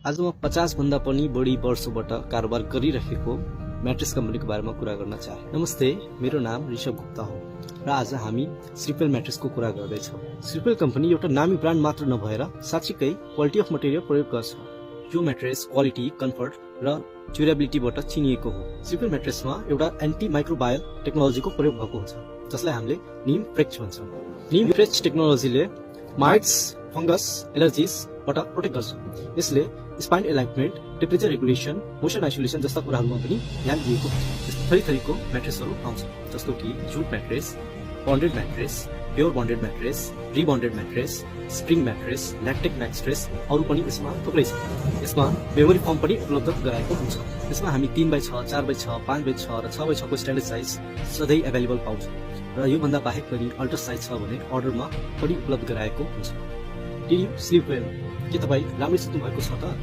आज म 50 भन्दा पनि बढी वर्षबाट कारोबार गरिरहेको म्याट्रेस कम्पनीको बारेमा कुरा गर्न चाहे। नमस्ते, मेरो नाम ऋषभ गुप्ता हो र आज हामी श्रीपेल म्याट्रेसको कुरा गर्दैछौँ। श्रीपेल कम्पनी एउटा नामी ब्रान्ड मात्र नभएर साँच्चीकै क्वालिटी अफ मटेरियल प्रयोग गर्छ। यो म्याट्रेस क्वालिटी, कम्फर्ट र ड्युरेबिलिटीबाट चिनिएको हो। श्रीपेल म्याट्रेसमा एउटा एन्टी माइक्रोबायल टेक्नोलोजीको प्रयोग भएको हुन्छ, जसलाई हामीले नीम फ्रेक्च भन्छौँ। नीम फ्रेक्च टेक्नोलोजीले माइट्स, फंगस, एलर्जिसबाट प्रोटेक्ट गर्छ। यसले spine alignment, temperature regulation, motion isolation जस्ता कुराहरूमा पनि ध्यान दिएको हुन्छ। थरीको म्याट्रेसहरू आउँछ, जस्तो कि jute mattress, bonded mattress, pure bonded mattress, rebonded mattress, spring mattress, lactic mattress, अरू पनि यसमा थुप्रै छ। यसमा मेमोरी फर्म पनि उपलब्ध गराएको हुन्छ। यसमा हामी 3x6, 4x6, 5x6 र 6x6 को स्ट्यान्डर्ड साइज सधैँ एभाइलेबल पाउँछौँ र योभन्दा बाहेक पनि अल्टर साइज छ भने अर्डरमा पनि उपलब्ध गराएको हुन्छ। Did you sleep well? के तपाईँ राम्रै सुत्नु भएको छ त?